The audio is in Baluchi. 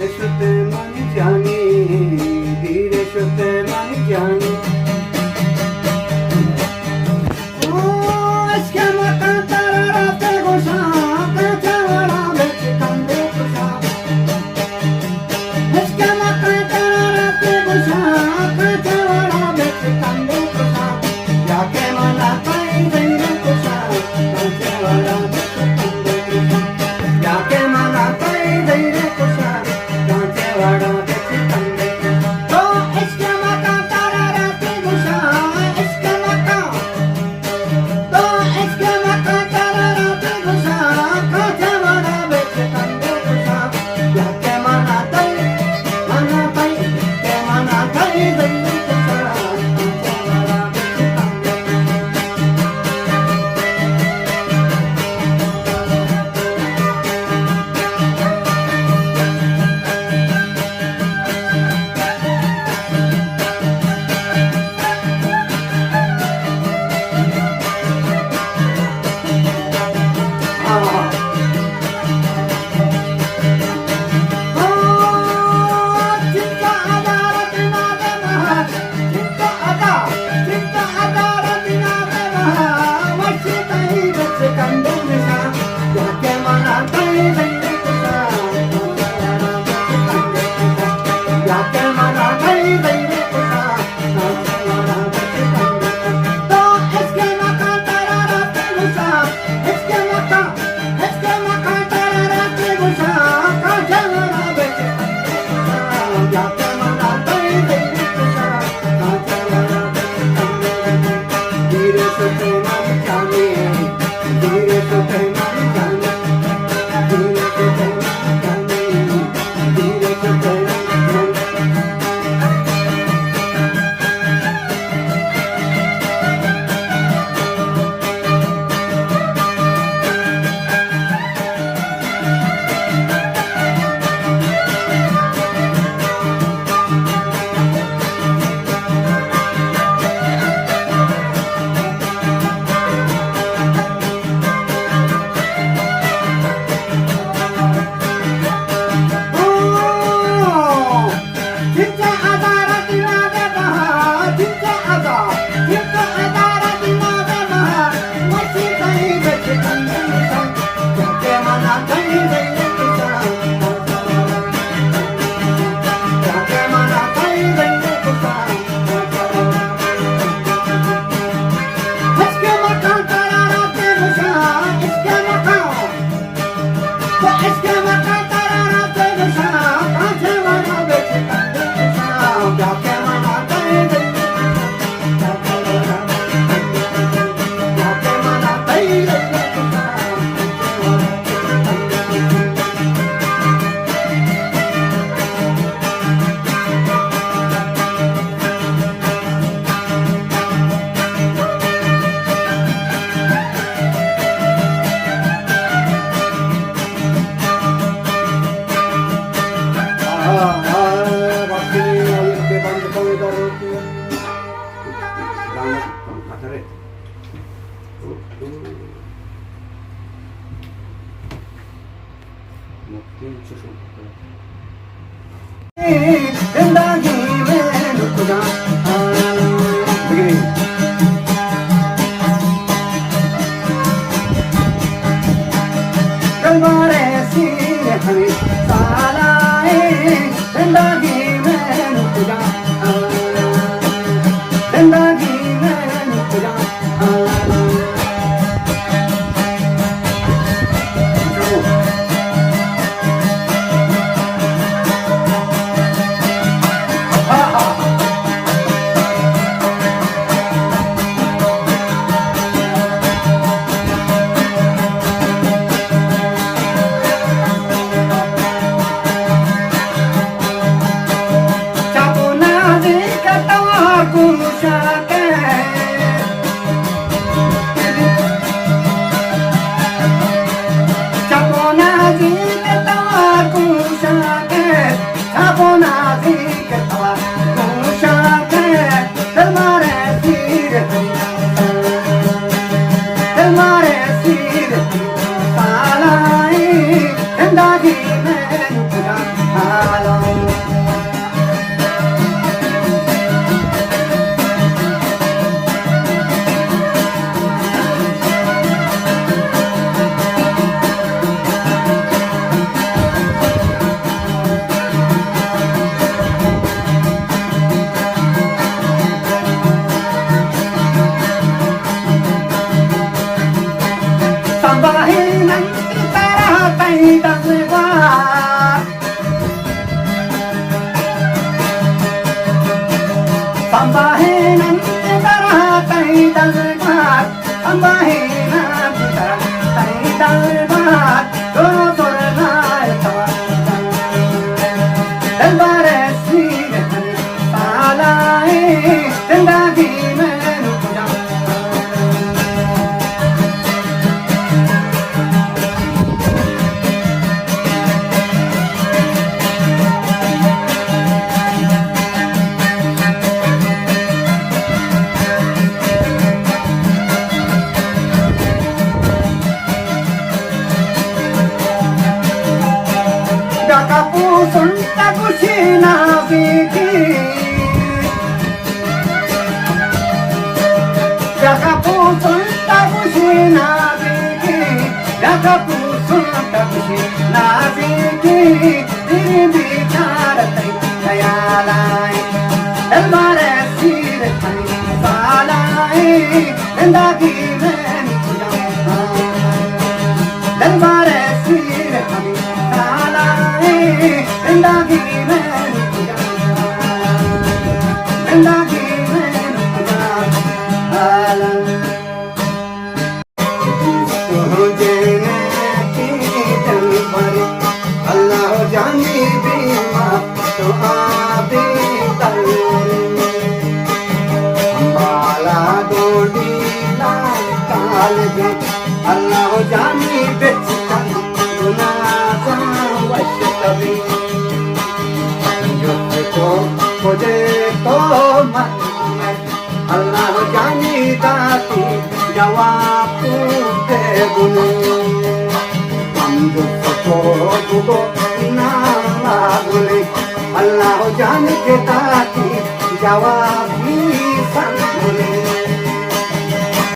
شت من جانی، دیر شت من جانی۔ او عشق مکن ترا رات گوشاں، کاچ وڑا بچ کندے کشاں۔ عشق مکن ترا رات گوشاں، کاچ وڑا بچ کندے کشاں۔ یا کہ منا تئی زیر کشاں، کاچ وڑا بچ کندے کشاں۔ یا کہ منا تئی زیر کشاں، کاچ وڑا بچ کندے۔ تو عشق مکن ترا رات گوشاں، عشق مکن۔ تو عشق مکن ترا رات گوشاں، کاچ وڑا بچ کندے کشاں۔ یا کہ منا تئی، منا تئی، کہ منا تئی زیر کشاں۔ اللہ جانی بیما تو آبی تلوری، بالا ڈوڈی لال کال گے۔ اللہ جانی بچکن گناہاں وش تبی، جس کو خودے تو من اللہ جانی داتی جواب تو دے گنو۔ ہم جو سکو بگو ناما گنے، اللہ جان کے داتی جواب ہی سن گنے۔